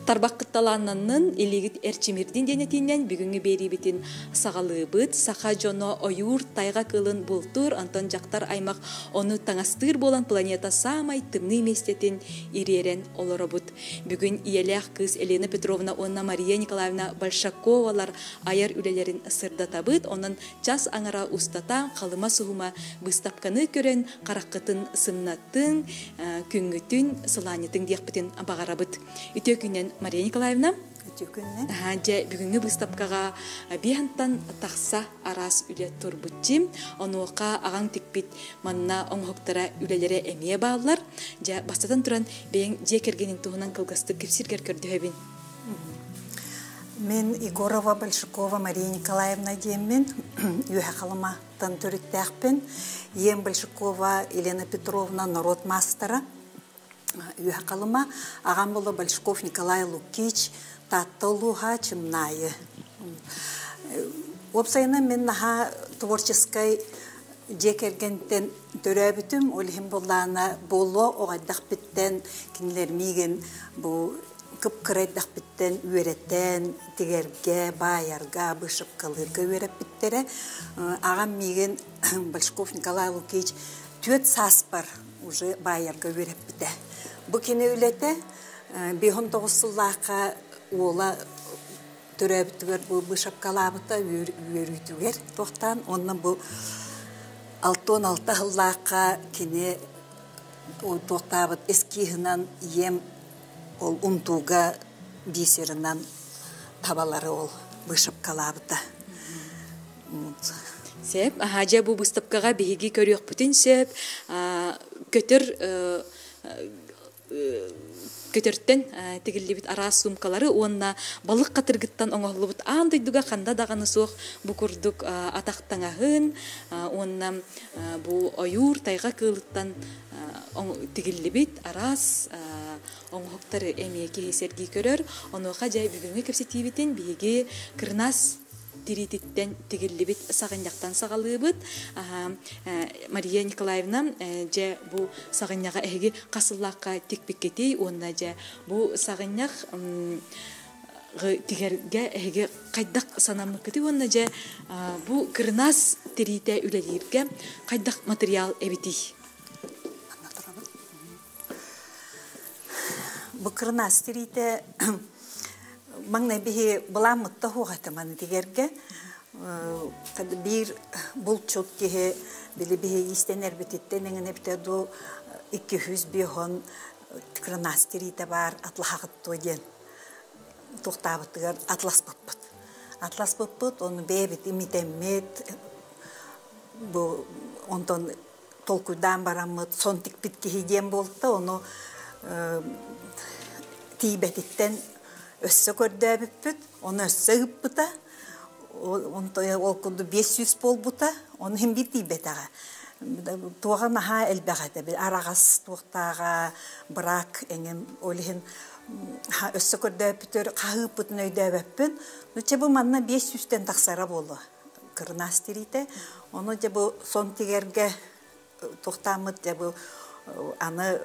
Тарбаххыт талааннаннын, илиигит эрчимирдин диэн этиинэн бүгүҥҥү биэриибитин саҕалыыбыт. Саха дьоно ойуур тайҕа кыылын бултуур, онтон дьахтар аймах ону таҥастыыр буолан планета саамай тымныы миэстэтин ириэрэн олоробут. Бүгүн ийэлээх кыыс Елена Петровна уонна Мария Николаевна Большаковалар айар үлэлэрин сырдатабыт. Онон час аҥара устата Халыма суһума быыстапканы көрөн хараххытын сымнаттыҥ, күҥҥүтүн сылаанньытыҥ диэхпитин баҕарабыт. Үтүө күнүнэн, Мария Николаевна. Үтүө күнүнэн. Дьэ, бүгүҥҥү быыстапкаҕа биэһантан тахса араас үлэ турбутчим. Онуоха аҕаҥ тикпит манна оҥоһуктара үлэлэрэ эмиэ бааллар. Дьэ, бастатан туран, бэйэҥ дьиэ кэргэниҥ туһунан кылгастык кэпсииргэр көрдөһөбүн. Мин Егорова Большакова Мария Николаевна диэммин, Үөһэ Халыматтан төрүттээхпин. Ийэм Большакова Елена Петровна норуот маастара. Үөһэ Халыма. Аҕам буола Большаков Николай Лукич, Таатта улууһа, Чымнаайы. Уопсайынан мин наһаа творческай дьиэ кэргэнтэн төрөөбүтүм. Ол иһин буоллаҕына буолуо оҕо эрдэхпиттэн кинилэр миигин бу кып-кыра эрдэхпиттэн үөрэтэн, тигэргэ, баайарга, быышапкалыырга үөрэппиттэрэ. Аҕам миигин Большаков Николай Лукич түөрт сааспар уже баайарга үөрэппитэ. Бу кини үлэтэ 59 сыллаахха уола төрөөбүтүгэр бу быышапкалаабыта үөрүүтүгэр туохтаан уонна бу 66 сыллаахха кини туохтаабыт эскиһынан ийэм ол унтууга бисерынан табалары ол вышивкалаабыта. Сөп. Аха, дьэ бу быыстапкаҕа биһиги көрүөхпүтүн сөп. Көтөр көтөртөн тигиллибит араас суумкалары уонна балык хатыргыттан оҥоһуллубут аан дойдуга ханна даҕаны суох бу курдук атах таҥаһын уонна бу ойуур тайҕа кыылыттан тигиллибит араас оҥоһуктары эмиэ киһи сэргии көрөр. Онуоха дьэ бүгүҥҥү кэпсэтиибитин биһиги кырынаас тириититтэн тигиллибит саҕынньахтан саҕалыыбыт. Мария Николаевна, дьэ бу саҕынньаҕы эһиги хас сыллаахха тикпиккитий уонна дьэ бу саҕынньах тигэргэ эһиги хайдах санаммыккытый уонна дьэ бу кырынаас тириитэ үлэлииргэ хайдах материал эбитий? Бу кырынаас тириитэ маҥнай биһи былааммытта суох этэ маны тигэргэ. Биир булчут киһи били биһи иистэнэрбититтэн эҥин эбитэ дуу 205 кырынаас тириитэ баар атлаһаҕыт дуо диэн туохтаабытыгар атласпыппыт. Атласпыппыт, ону бэйэбит имитэммит, бу онтон толкуйдаан бараммыт сон тикпит киһи диэн буолта, ону тиийбэтиттэн өссө көрдөөбүппүт, ону өссө ыыппыта, ол курдук 500 буолбута, ону иһин биир тиийбэтэҕэ. Туоҕа наһаа элбэх этэ, араҕас туохтааҕа, брак эҥин, ол иһин өссө көрдөөппүтүгэр хаһыыппытын өйдөөбөппүн. Ну, чэ бу манна 500-тэн тахсара буолуо кырынаас тириитэ. Ону дьэ бу сон тигэргэ туохтааммыт дьэ бу аны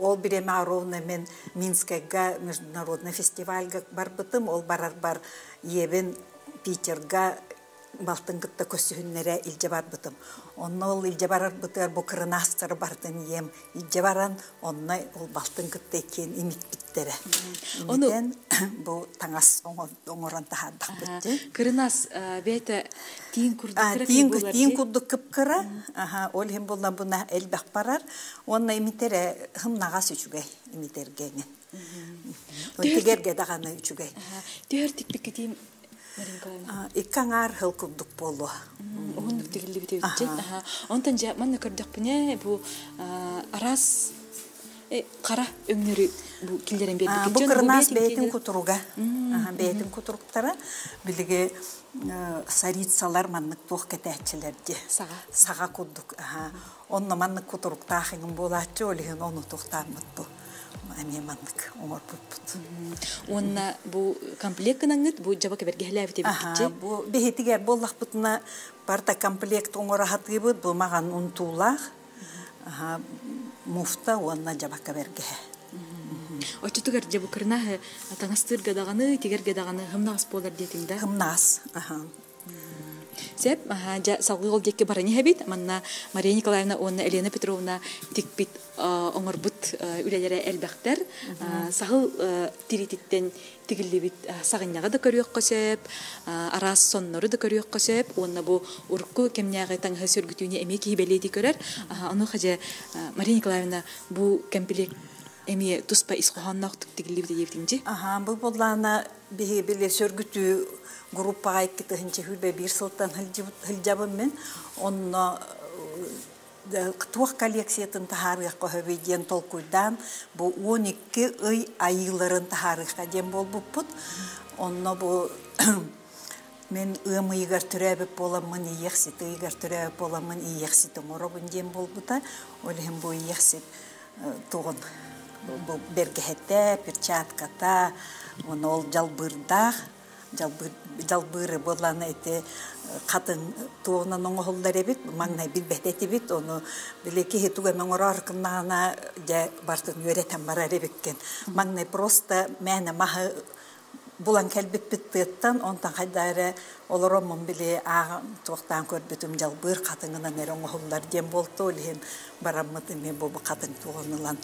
ол бириэмэҕэ ровно мен Минскайга международный фестивальга барбытым. Ол барарбар ийэбин Питерга балтын кытта көрсүһүннэрэ илдьэ барбытым. Онно ол илдьэ барарбытыгар бу кырынаастары бартын ийэм илдьэ баран, онно ол балтын кытта иккиэн имиппиттэрэ. Имитэн бу таҥас оҥорон таһаардахпыт дии. Кырынаас бэйэтэ тииҥ курдук кыра Тииҥ курдук кып-кыра. Ол иһин буолла буна элбэх барар. Уонна имитэрэ хымнаҕас үчүгэй имитэргэ эҥин. Тигэргэ даҕаны үчүгэй. Түһэр тикпиккитин Икки аҥаар сыл курдук буолуо. Уһуннук тигиллибит эбит. Онтон дьэ манна көрдөхпүнэ бу араас хара өҥнөрү бу киллэрэн биэрбиккит. Бу кырынаас бэйэтин кутуруга. Бэйэтин кутуруктара билиги царицалар маннык туох кэтээччилэр дии. Саҕа. Саҕа курдук. Онно маннык кутуруктаах иҥин буолааччы, ол иһин ону туохтааммыт бу. Эмиэ маннык оҥорбуппут. Уонна бу комплект гынаҥҥыт бу дьаба кэбэргэһэлээбит эбиккитчи? Бу биһитигэр буоллахпытына барыта комплект оҥоро сатыыбыт. Бу маҕан унтуулаах муфта уонна дьаба кэбэргэһэ. Оччотугар дьэ бу кырнаһы таҥастыырга даҕаны, тигэргэ даҕаны хымнаҕас буолар диэтиҥ да? Хымнаас. Аха. Сеп, дьэ салгыы ол диэки баран иһэбит. Манна Мария Николаевна уонна Елена Петровна тикпит оҥорбут үлэлэрэ элбэхтэр. Саһыл тириититтэн тигиллибит саҕынньаҕы да көрүөххэ сөп, араас соннору да көрүөххэ сөп уонна бу урукку кэмнээҕи таҥаһы сөргүтүүнү эмиэ киһи бэлиэтии көрөр. Онуоха дьэ Мария Николаевна бу кэмпилиэк эмиэ туспа ис хоһоонноохтук тигиллибит диэбитиҥ дии. Аха, бу буоллаана биһи били сөргүтүү группаҕа 2 2021 сылтан сылдьабын мин. Онно туох коллекциятын таһаарыахха сөбүй диэн толкуйдаан, бу 12 ый айыыларын таһаарыахха диэн буолбуппут. Онно бу мен ыам ыйыгар төрөөбүт буоламмын, Иэйиэхсит ыйыгар төрөөбүт буоламмын, Иэйиэхсит оҥоробун диэн буолбута. Ол иһин бу Иэйиэхсит тугун бу бэргэһэтэ, перчатката, уонна ол дьалбыырдаах, дьалбыыры буоллаана ити хатын туоҕунан оҥоһуллар эбит, маҥнай билбэт этибит, ону били киһи тугу эмэ оҥороор гыннаҕына дьэ бартын үөрэтэн барар эбиккин. Маҥнай просто мээнэ маһы булан кэлбиппит тыаттан, онтон хайда эрэ олороммун били ааҕа туохтаан көрбүтүм дьалбыыр хатыҥынан эрэ оҥоһуллар диэн буолта, ол иһин бараммыт эмиэ бу хатыҥ туоҕун ылан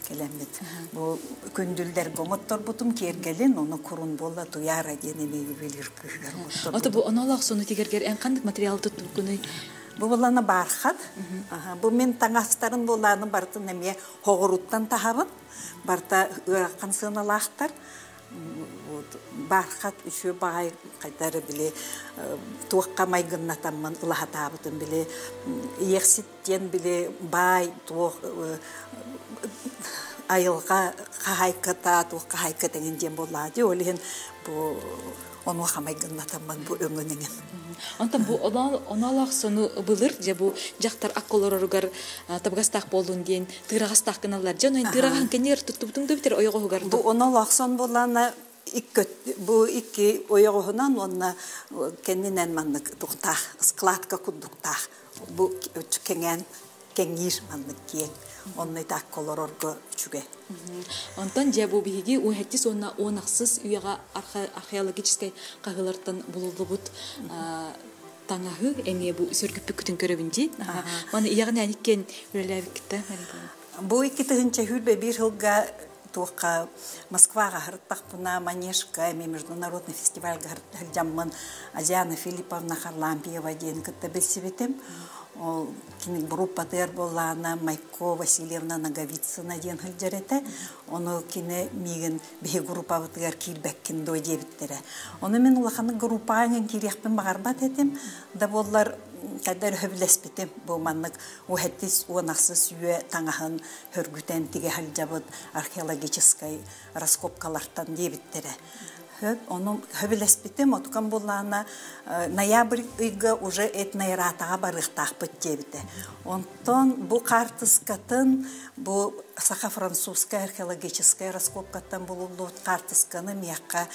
кэлэммит. Бу күндүллэргэ оҥотторбутум киэргэлин, ону курун буолла Туяра диэн эмиэ ювелир кыыһыгар оҥотторбутум. Ото бу онолоох сону тигэргэр эн ханнык материал туттубуккунуй? Бу булана бархат. Бу мин таҥастарын буолааны барытын эмиэ хоҕуруттан таһабын. Барта ыарахан сыаналаахтар. Вот бархат үчүгэй баҕай хайдары били туохха майгыннатаммын ылаһатаабытым били Иэйиэхсит диэн били баай туох айылҕа хаһаайката туох хаһаайка тэҥин диэн буоллаҕа дии, ол иһин бу онуоха майгыннатаммын бу өҥүн иҥин. Онтон бу оноолоох сону былыр дьэ бу дьахтар акка олороругар табыгастаах буоллун диэн тыыраҕастаах гыналлар. Дьэ онон тыыраҕаһын кэннигэр туттубутуҥ да битэр ойоҕоһугар Бу оноолоох сон буоллаана икки бу икки ойоҕоһунан уонна кэннинэн маннык туохтаах складка курдуктаах бу кэҥээн кэҥиир маннык киэҥ онно итаакка олорорго үчүгэй. Онтон дьэ бу биһиги 17 уонна 16 үйэҕэ археологическай хаһыылартан булуллубут таҥаһы эмиэ бу сөргүппүккүтүн көрөбүн дии. Маны ийэҕин иккиэн үлэлээбиккит Бу 2021 сылга туохха Москваҕа сырыттахпына Манежка эмиэ международный фестивальга сылдьаммын Азиана Филипповна Харлампьева диэн кытта билсибитим. Ол кини группатыгар буоллаҕына Майко Васильевна Ноговицына диэн сылдьар этэ. Ону кини миигин биһи группабытыгар киирбэккин дуо диэбиттэрэ. Ону мин улаханнык группаҕа киириэхпин баҕарбат этим. Да буоллар кайда сөбүлэспитим. Бу маннык уһэттис уонахсыс үйэ таҥаһын хөргүтэн тигэ сылдьабыт археологическай раскопкалартан диэбиттэрэ. Ону сөбүлэспитим, отукан буоллаана ноябрь ыйга уже этноэратаҕа барыахтаахпыт диэбитэ. Онтон бу хаартыскатын, бу саха-французская археологическая раскопкаттан булуллубут хаартысканы миэхэ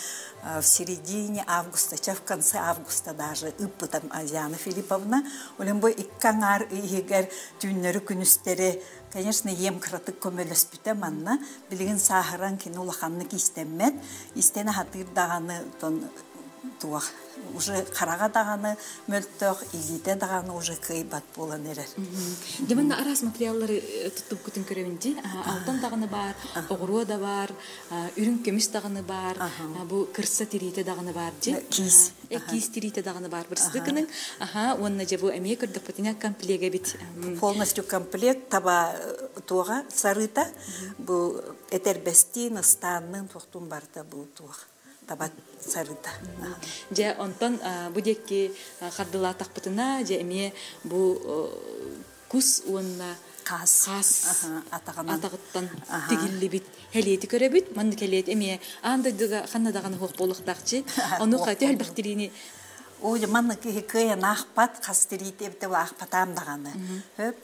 в середине августа, ча в конце августа даже ыыппытам Азиана Филипповна. Олен бу икки аҥаар иһигэр түүннэри күнүстэри, конечно, ем кыратык көмөлөспүтэ манна. Билигин сааһыран кини улаханнык истэммэт. Истэн хатыыр даҕаны тон туох уже хараҕа даҕаны мөлтөх, илиитэ даҕаны уже кыайбат буолан эрэр. Дьэ манна араас материаллары туттубуккутун көрөбүн дии. Алтан даҕаны баар, оҕуруо да баар, үрүҥ көмүс даҕаны баар, бу кырса тириитэ даҕаны баар дии. Киис. Киис тириитэ даҕаны баар бырсытыкының. Аха, уонна дьэ бу эмиэ көрдөхпүтүнэ комплект эбит. Полностью комплект таба туоҕа сарыыта. Бу этэрбэстиин, ыстаанныын туохтуун барыта бу туох таба сарыыта. Дьэ, онтон бу диэки хардылаатахпытына, дьэ эмиэ бу кус уонна хаас хаас атаҕынан атаҕыттан тигиллибит хэлиэти көрөбүт. Маннык хэлиэт эмиэ аан дойдуга ханна даҕаны суох буолуохтаахчы. Ону төһө элбэх тириини Ой, манна киһи кыайан аахпат, хас тириити эбитэ аахпатаам даҕаны. Хөп,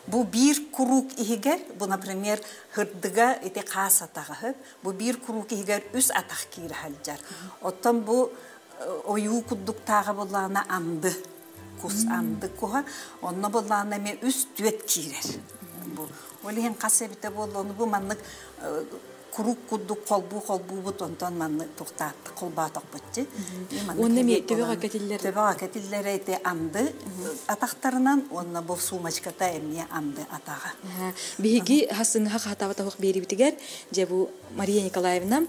бу биир куруук иһигэр, бу, например, хырдыга ити хаас атаҕа, хөп, бу биир куруук иһигэр үс атах киирэ сылдьар. Оттон бу ойуу курдуктааҕы буллаҕына анды, кус анды куһа, онно буллаҕына эмиэ үс түөт киирэр. Бу ол иһин хас эбитэ буолла, ону бу маннык. Куруук курдук холбуу холбуубут, онтон маннык тухтаатты холбоотохпутчи. Уонна эмиэ төбөҕө кэтиллэр. Төбөҕө кэтиллэрэ ити анды атахтарынан, уонна бу сумочката эмиэ анды атаҕа. Биһиги хасыҥҥа хаатаабат оһох биэрибитигэр, дьэ бу Мария Николаевна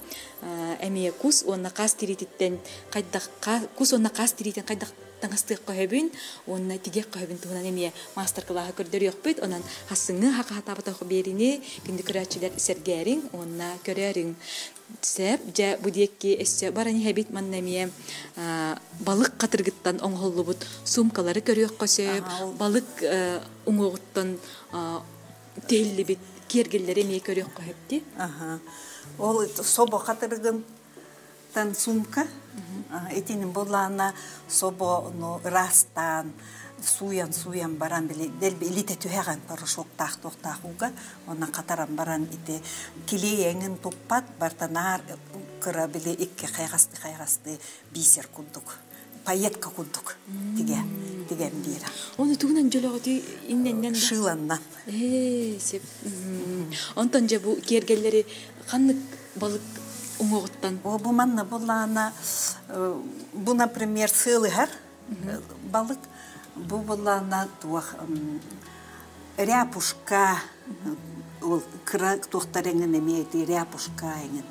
эмиэ кус уонна хаас тириититтэн хайдах кус уонна хаас тириитин хайдах таҥастыахха сөбүн уонна тигиэххэ сөбүн туһунан эмиэ маастар-кылааһы көрдөрүөхпүт. Онон хассыҥҥы хахаатаабатах биэриини күндү көрөөччүлэр сэргээриҥ уонна көрөөрүҥ. Сөп, дьэ бу диэки өссө баран иһэбит манна эмиэ балык хатырыгыттан оҥоһуллубут суумкалары көрүөххэ сөп, балык уҥуоҕуттан тиһиллибит киэргэллэри эмиэ көрүөххэ сөп дии. Ол собо хатырыгын тан сумка итинин буллаана собону ыраастаан сууян-сууян баран били дэлби илитэ түһэҕин порошоктаах туохтаах ууга онон хатаран баран ити килиэйэҥин туппат бартанаар кыра били икки хайҕасты-хайҕасты бисер курдук пайетка курдук тигэ тигэн биэрэ. Оны тугунан дьөлөҕүтү инненнен шыланнан. Ээ, сеп. Онтон дьэ бу киэргэллэри ханнык балык уҥуоҕуттан? О, бу манна буллаана, бу, например, сыалыһар балык, бу буллаана туох ряпушка, ол кыра туохтар эҥин эмиэ ити ряпушка эҥин.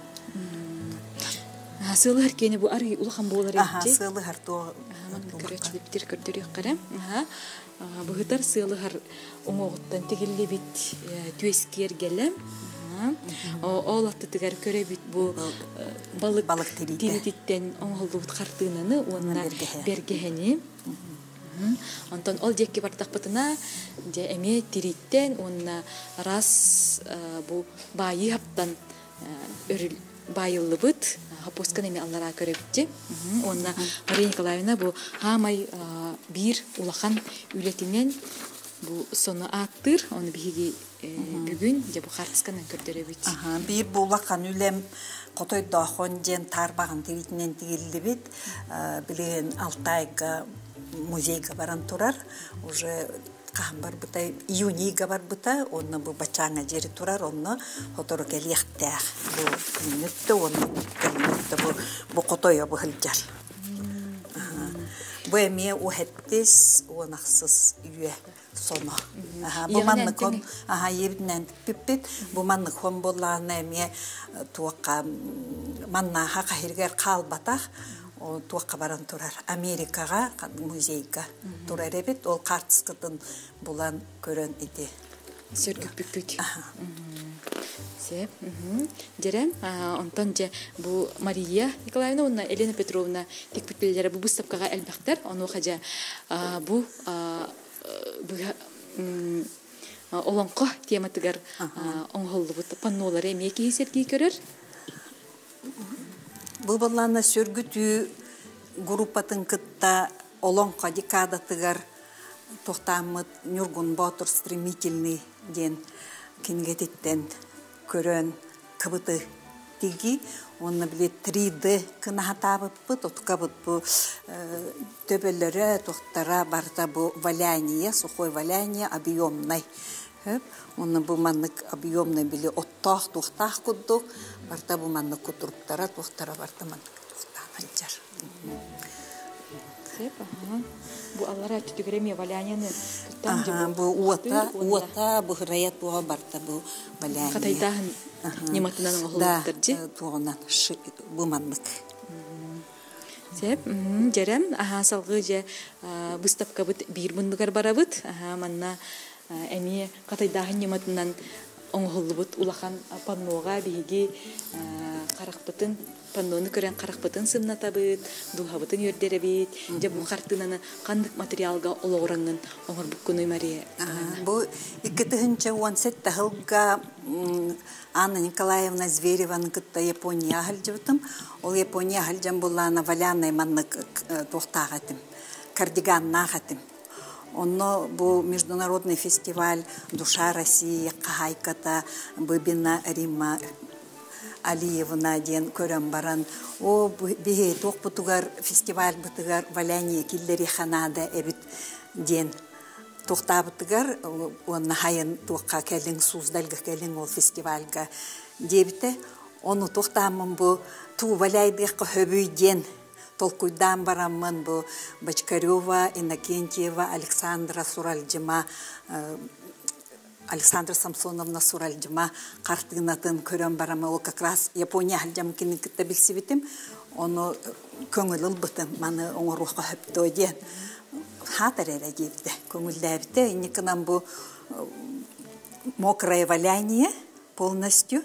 Сыалыһар киэнэ бу арый улахан буолар Аха, сыалыһар туох Манна көрөөччүлүптэр көрдөрүөххэрэ. Быһытар сыалыһар уҥуоҕуттан тигиллибит түөс киэргэлэ. Ол аттытыгар көрөбүт бу балык балык тириитэ. Тириититтэн оҥоһуллубут хартыынаны уонна бэргэһэни. Онтон ол диэки бардахпытына, дьэ эмиэ тирииттэн уонна араас бу баайыы хаптан өрүл баайыллыбыт хаппуосканы эмиэ аллараа көрөбүт. Уонна Мария Николаевна бу хаамай биир улахан үлэтинэн бу сону ааттыыр, оны биһиги бүгүн дьэ бу хаартысканан көрдөрөбүт. Биир бу улахан үлэм Хотойдоохон диэн таарбаҕын тириитинэн тигиллибит. Билигин Алтайга музейга баран турар. Уже хаһан барбыта, июньга барбыта, онно бу бачааҥа дьиэри турар, онно хотору кэлиэхтээх. Бу күннүттэ уонна кэлиннүттэ бу бу хотойо быһылдьар. Бу эмиэ уһэттис уон ахсыс үйэ соно. Бу маннык он аха ебитинэн пиппит бу маннык хон буоллаҕына эмиэ туохха маннааха хаһиргэр хаалбатах туохха баран турар Америкаҕа музейга турар эбит ол хаартыскатын булан көрөн ити сөргүппүккүт. Сөп. Дьэрэ, онтон дьэ бу Мария Николаевна уонна Елена Петровна тикпиттэллэрэ бу быыстапкаҕа элбэхтэр. Онуоха дьэ бу олоҥхо тематыгар оҥоһуллубут паннолары эмиэ киһи сэргии көрөр. Бу баллаана сөргүтүү группатын кытта олоҥхо декадатыгар туохтааммыт Ньургун Боотур стремительный диэн кинигэтиттэн көрөн кыбыты тиги уонна били 3D кынаһатаабыппыт отукабыт бу төбөлөрө туохтара барыта бу валяние сухой валяние объемнай уонна бу маннык объемный били оттоох туохтаах курдук барыта бу маннык кутуруктара туохтара барыта маннык туохтаан сылдьар. Бу аллара өттүгэр эмиэ валянияны туттан бу уота уота быһырайа туоҕа барта бу валяние хатайдааһын ньыматынан оҥоһуллубуттар дьи туоҕунан бу маннык. Сөп, дьэрэм, аһаа салгыы дьэ выставкабыт биир муннугар барабыт. Аһаа манна эмиэ хатайдааһын ньыматынан оҥоһуллубут улахан панноға биһиги харахпытын паннону көрөн харахпытын сымнатабыт, дууһабытын үөрдэрэбит. Дьэ бу хартыынаны ханнык материалга олоҕураҥҥын оҥорбуккунуй, Мария? Бу 2017 сылга Анна Николаевна Звереваны кытта Япония сылдьыбытым. Ол Япония сылдьан буллаана валянай маннык туохтаах этим, кардиганнаах этим. Онно бу международный фестиваль «Душа России» хаһаайката Быбина Римма Алиевна диэн көрөн баран, о биһи туохпутугар фестивальбытыгар валяние киллэриэхэ наада эбит диэн туохтаабытыгар уонна хайын туохха кэлиҥ Суздальга кэлиҥ ол фестивальга диэбитэ. Ону туохтааммын бу туу валяйдыахха хөбүй диэн толкуйдаан бараммын бу Бочкарева, Иннокентьева, Александра Суральдьыма, Александра Самсоновна Суральдьыма хартыынатын көрөн барамы ол как раз Япония сылдьам кинин кытта билсибитим. Ону көҥүл ылбытым, маны оҥоруохха сөптөө диэн. Хаатар эрэ диэбитэ, көҥүллээбитэ. Инникынан бу мокрое валяние полностью.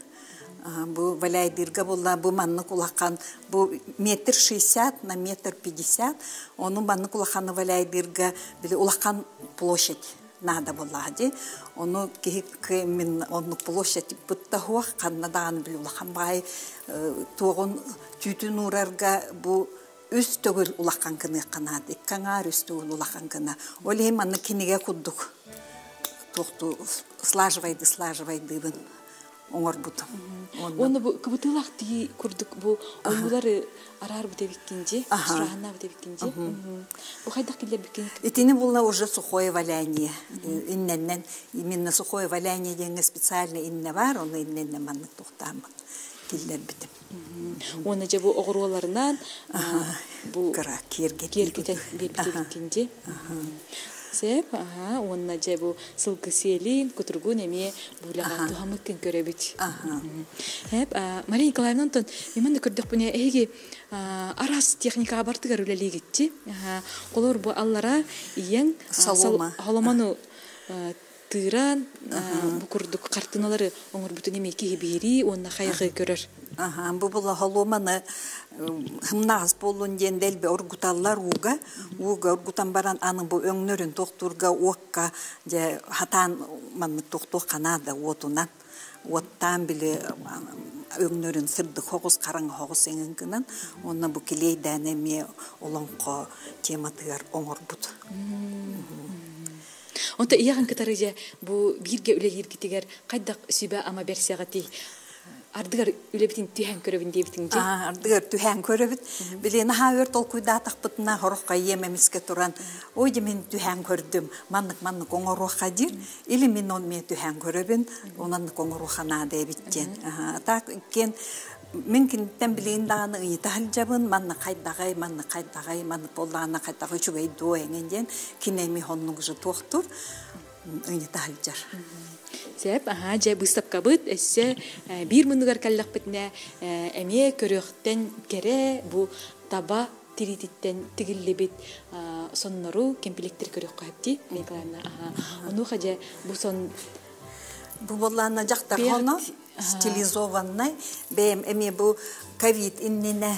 Бу валяйдыырга буолла, бу маннык улахан, бу 1,60 м на 1,50 м, ону маннык улаханы валяйдыырга били улахан площадь наада буоллаҕа дии. Ону киһи мин оннук площадь бытта хуох, ханна даҕаны били улахан баай туоҕун түүтүн уурарга бу үс төгүл улахан гыныахха наада, икки аҥаар үс төгүл улахан гына. Ол иһин маннык кинигэ курдук туохтуу слаживайды слаживайдыыбын оҥорбутум. Уонна бу кыбытыылаах тии курдук бу ойуулары араар бут эбиккин дии, сураһынаа бут эбиккин дии. Бу хайдах киллэрбиккин? Итини булла уже сухое валяние. Инненнен, именно сухое валяние диэҥҥэ специально инне бар, оны инненнен маннык туохтааммын киллэрбитим. Уонна дьэ бу оҕуруоларынан бу кыра киэргэтии киэргэтэн биэрбит эбиккин дии. Сеп, аха, уонна дьэ бу сылгы сиэлин, кутургун эмиэ буулаҕа туһаммыккын көрөбүт. Хеп, Мария Николаевна, онтон именно көрдөхпүнэ эһиги араас техникаҕа бартыгар үлэлиигитти. Холор бу аллара ийэҥ Солома. Соломону тыыран бу курдук хартыналары оҥорбутун эмиэ киһи биһирии уонна хайҕыы көрөр. Аха, бу була холуоманы хымнаас буоллун диэн дэлби оргуталлар ууга. Ууга оргутан баран аны бу өҥнөрүн тохтуурга уокка дьэ хатаан маннык тохтуох ханаада уотунан. Уоттаан били өҥнөрүн сырдык хоҕус, хараҥа хоҕус эҥин гынан. Онно бу килиэйдээн эмиэ олоҥхо тематыгар оҥорбут. Онто ийэҕин кытары дьэ бу бииргэ үлэлииргитигэр хайдах сүбэ ама бэрсэҕитий? Ардыгар үлэбитин түһэн көрөбүн диэбитиҥ дии. Ардыгар түһэн көрөбүт. Били наһаа өр толкуйдаатахпытына хороххо ийэм эмискэ туран, ой дьэ мин түһэн көрдүм, маннык маннык оҥоруохха диир. Или мин он мен түһэн көрөбүн, онаннык оҥоруохха наада эбит диэн. Так иккиэн мин киниттэн билигин даҕаны ыйыта сылдьабын, маннык хайдаҕай, маннык хайдаҕай, маннык буоллаҕына хайдаҕай үчүгэй дуо эҥин диэн, кини эми хоннук же туохтур ыйыта сылдьар. Сеп, аха, дьэ быыстапкабыт өссө биир муннугар кэллэхпитинэ эмиэ көрүөхтэн кэрэ бу таба тириититтэн тигиллибит соннору кэмпилиэктэр көрүөххэ сөп Николаевна. Аха. Онуоха дьэ бу сон Бу буоллаана дьахтар хоно стилизованный бэйэм эмиэ бу ковид иннинэ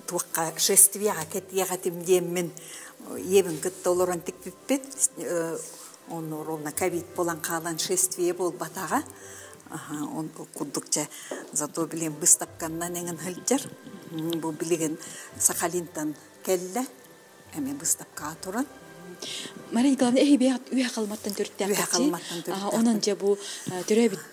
туохха шествияҕа кэтиэҕэтим диэммин ийэбин кытта олорон тикпиппит. Онно ровно ковид буолан хаалан шествие буолбатаҕа. Он курдук дьэ зато билигин быыстапканнан эҥин сылдьар. Бу билигин Сахалинтан кэллэ эмиэ быыстапкаҕа туран. Мария Николаевна, эһи бэйэҕит үөһэ Халыматтан Үөһэ төрүттээххитий. Халыматтан Онон төрүттээхпин. дьэ бу төрөөбүт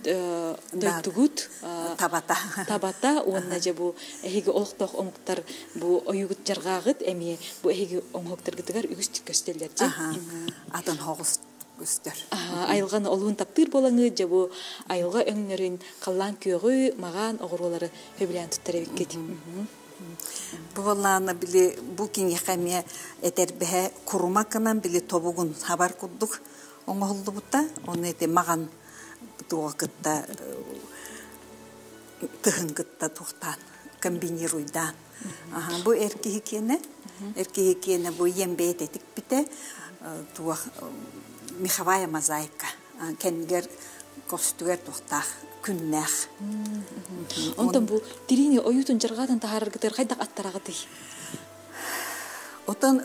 дойдугут Табата. Табата уонна дьэ бу эһиги олохтоох омуктар бу ойугут дьарҕааҕыт эмиэ бу эһиги оҥоһуктаргытыгар үгүстүк көстөллөр дьэ. Аха, атын хоҕус көстөр. Айылҕаны олуһун таптыыр буолаҥыт дьэ бу айылҕа өҥнөрүн халлаан күөҕү, маҕан оҕуруолары сөбүлээн туттар эбиккит. Бу буоллаана били бу киниэхэ эмиэ этэрбэһэ курума гынан били тобугун хабар курдук оҥоһуллубута. Оны эти маҕан туоҕа кытта тыһын кытта туохтаан комбинируйдаан. Аха, бу эр киһи киэнэ, эр киһи киэнэ бу ийэм бэйэтэ тикпитэ туох меховая мозаика. Кэннигэр костүгэр туохтаах күннээх. Онтон бу тириини ойуутун дьарҕаатын таһаараргытыгар хайдах аттараҕытый? Отон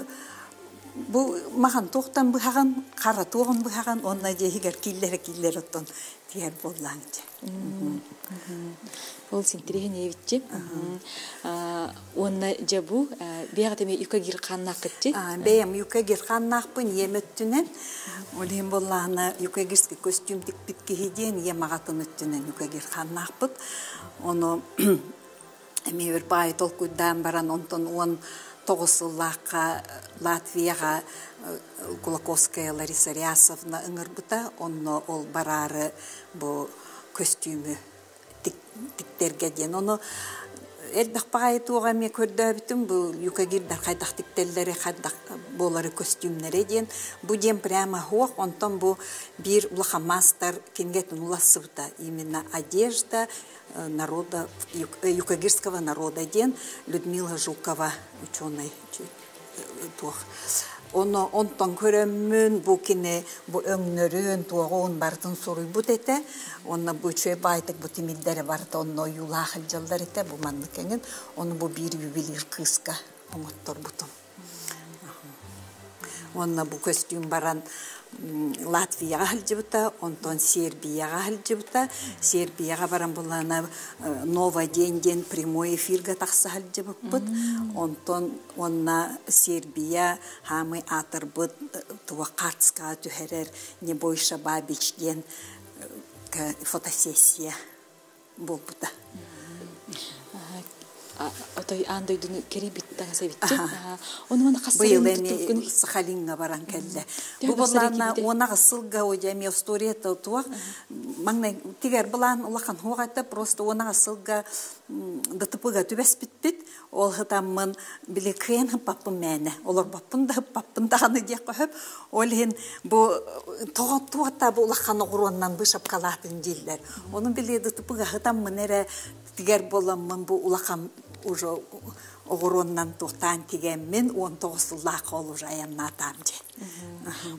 бу махан туохтан быһаҕын, хара туоҕун быһаҕын, онно дьиэһигэр киллэрэ киллэр оттон тиэр буоллаан дьэ. Ол синтириһин эбитчи. Уонна дьэ бу бэйэҕит эмиэ юкагир хааннааххытчи. Бэйэм юкагир хааннаахпын ийэм өттүнэн. Ол иһин буоллаҕына юкагирский костюм тикпит киһи диэн ийэм аҕатын өттүнэн юкагир хааннаахпыт. Ону эмиэ бір баай толкуйдаан баран онтон 19 сыллаахха Латвияҕа Кулаковская Лариса Рясовна ыҥырбыта, онно ол бараары бу көстүүмү Тиктэргэ диэн. Ону элбэх баҕайы туоҕа эмиэ көрдөөбүтүм бу юкагирдар хайдах тиктэллэри, хайдах буолары көстүүмнэрэ диэн. Бу диэн прямо суох, онтон бу биир улахан маастар кинигэтин улассыбыта именно одежда народа юкагирского народа диэн Людмила Жукова ученый туох Ону онтон көрөммүн бу кини бу өҥнөрүн, туоҕун барытын суруйбут этэ. Онно бу үчүгэй баайтык бу тимирдэрэ барыта онно ойуулаах илдьэллэр этэ бу маннык эҥин. Ону бу биир ювелир кыыска оҥотторбутум. Уонна бу көстүүм баран Латвияҕа сылдьыбыта, онтон Сербияҕа сылдьыбыта. Сербияҕа баран буллаҕына Новый день диэн прямой эфиргэ тахса сылдьыбыппыт. Онтон уонна Сербия хаамый аатырбыт туох хаартыскаҕа түһэрэр Небойша Бабич диэн фотосессия буолбута. Отой аан дойдуну кэрийбит таҥас эбитчи. Ону маны хас Быйыл эми Сахалиҥҥа баран кэллэ. Бу былаанна уонаҕы сылга одьа эми история туох маҥнай тигэр былаан улахан хуох этэ просто уонаҕы сылга ДТП-га түбэспиппит. Ол хытаммын били кыайан хыппаппын мээнэ олорбоппун да хыппаппын даҕаны диэххэ сөп. Ол иһин бу тоҕо туота бу улахан оҕуруоннан быышапкалаатын дииллэр. Ону били ДТП-га хытаммын эрэ тигэр буоламмын бу улахан уже оҕуруоннан туохтаан тигэммин 19 сыллаах ол уже айаннаатаам дьэ.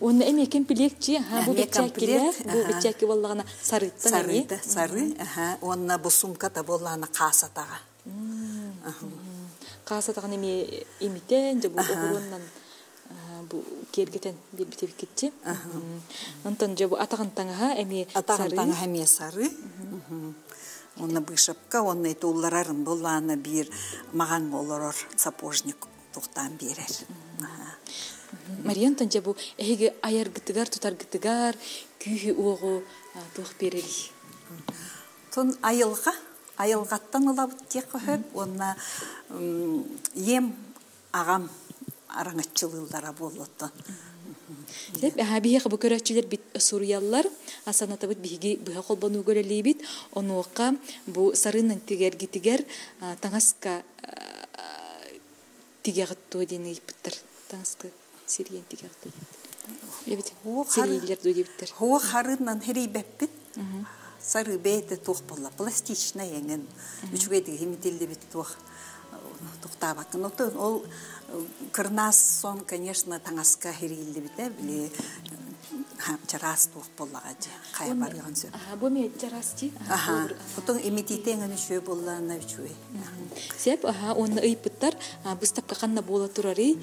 Уонна эмиэ кэмпилиэкчи, бу бэчээккилээх, бу бэчээкки буоллаҕына сарыыттан эмиэ. Сарыыта, сары, уонна бу сумката буоллаҕына хаасатаҕа. Хаасатаҕын эмиэ имитэн, дьэ бу оҕуруоннан бу киэргэтэн биэрбит эбиккитчи. Онтон дьэ бу атаҕын таҥаһа эмиэ Атаҕын таҥаһа эмиэ сары. Уонна быышапка, уонна ити улларарын буллаана биир маҕаҥ олорор сапожник туохтаан биэрэр. Мария Антон дьэ бу эһиги айаргытыгар, тутаргытыгар күүһү-уоҕу туох биэрэрий? Тун айылҕа, айылҕаттан ылабыт диэххэ сөп уонна ийэм, аҕам араҥаччылыыллара буолуоттан. Биһиэхэ бу көрөөччүлэр бит суруйаллар, санатабыт биһиги быһа холбонууга үлэлиибит. Онуоха бу сарыынан тигэргитигэр таҥаска тигэҕит дуо диэн ыйыппыттар. Таҥаска сирийэн тигэҕит дуо диэбиттэр. Сирийлэр дуо диэбиттэр. Хуо харыынан хэрийбэппит. Сары бэйэтэ туох буолла пластичнай эҥин үчүгэйдик имитиллибит туох тохтаабаккын. Оттон ол кырнаас сон, конечно, таҥаска хирииллибитэ, били чараас туох буоллаҕа дьэ, хайа барыаҕын сөп. Бу эмиэ чараас дии. Аха. Оттон имитиитэ эҥин үчүгэй буоллаҕына үчүгэй. Сеп, аха, уонна ыйыппыттар, быыстапка ханна буола турарый,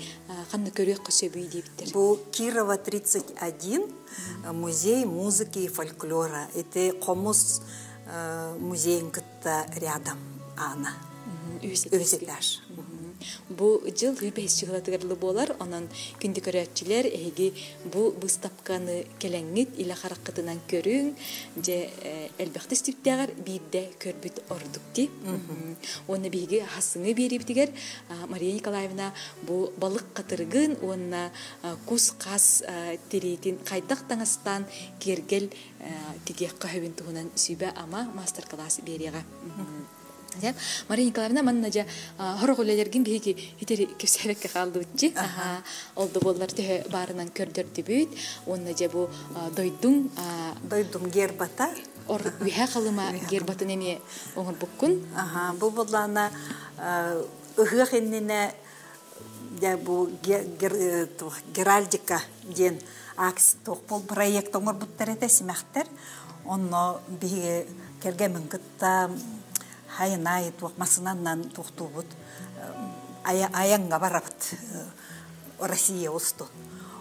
ханна көрүөххэ сөбүй диэбиттэр. Бу Кирова 31 музей музыки и фольклора. Ити хомус музейын кытта рядом аана. Үһүс этаж. Бу дьыл үбэһис дьыалатыгар буолар, онон күндү көрөөччүлэр, эһиги бу быыстапканы кэлэҥҥит илэ хараххытынан көрүҥ, дьэ элбэхтэ истибиттээҕэр биирдэ көрбүт ордук дии. Уонна биһиги хассыҥы биэриибитигэр Мария Николаевна бу балык хатырыгын уонна кус-хас тириитин хайдах таҥастаан киэргэл тигиэххэ сөбүн туһунан сүбэ-ама маастар-кылаас биэриэҕэ. Мария Николаевна манна дьэ хорох үлэлэргин биһиги итери кэпсээбэккэ хаалдыбытчы. Ол да буоллар төһө баарынан көрдөрдүбүт. Уонна дьэ бу дойдуҥ Дойдум гербата. Ор үһэ халыма гербатын эмиэ оҥорбуккун. Бу буллаана ыһыах иннинэ дьэ бу геральдика диэн туох проект оҥорбуттар этэ симэхтэр. Онно биһиги кэргэммин кытта хайынай туох масынаннан туохтуубут айаҥҥа барабыт Россия устун.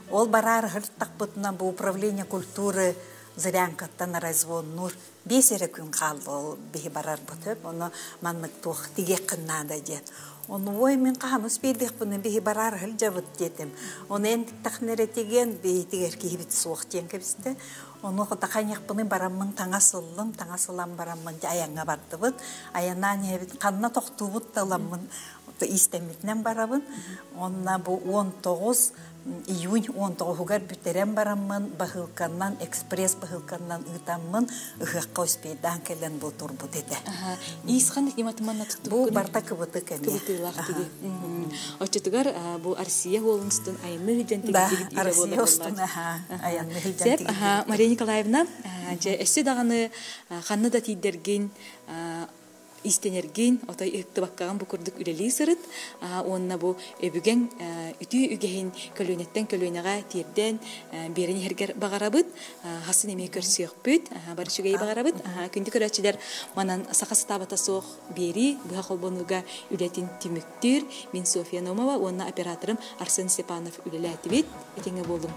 Ол бараар ыһыртахпытына бу управление культуры Зырянкаттан развоннуур биэс эрэ күн хаалла ол биһи барарбыт өп ону маннык туох тигиэххин наада диэн. Ону ой мин хаһан успейдыахпын биһи бараар сылдьабыт диэтим. Ону эн тиктахна эрэ тигиэн биһитигэр киһибит суох диэн кэбистэ. Ону хатаханьахпыны бараммын таҥас ыллым, таҥас ылан бараммын айаҥҥа бардыбыт. Айаннаан иһэбит ханна тохтуубут да ыламмын иистэммитинэн барабын. Онно бу 19 Июнь 19-угар бүтэрэн бараммын, баһыылканнан, экспресс баһыылканнан ыытаммын, ыһыахха успейдаан кэлэн бу турбут этэ. Иис ханнык ньыматыманна Бу барта кыбытык эмиэ. Кыбытыылаах тиги. Оччотугар бу Россия уолун устун айанны хилдьэн тигилдигит Да, Россия устун айанны хилдьэн тигилдигит. Мария Николаевна, дьэ өссө даҕаны ханна да тиийдэргин истэнэргин, отой ыһыктыбаккаҕын бу курдук үлэлии сырыт уонна бу өбүгэҥ үтүө үгэһин көлүөнэттэн көлүөнэҕэ тиэрдэн биэрэн иһэргэр баҕарабыт. Хасын эмиэ көрсүөхпүт, бары үчүгэйи баҕарабыт. Күндү көрөөччүлэр, манан саха сатаабата суох биэрии быһа холбонууга үлэтин түмүктүүр. Мин Софья Номова уонна операторым Арсен Степанов үлэлээтибит. Этэҥҥэ буолуҥ.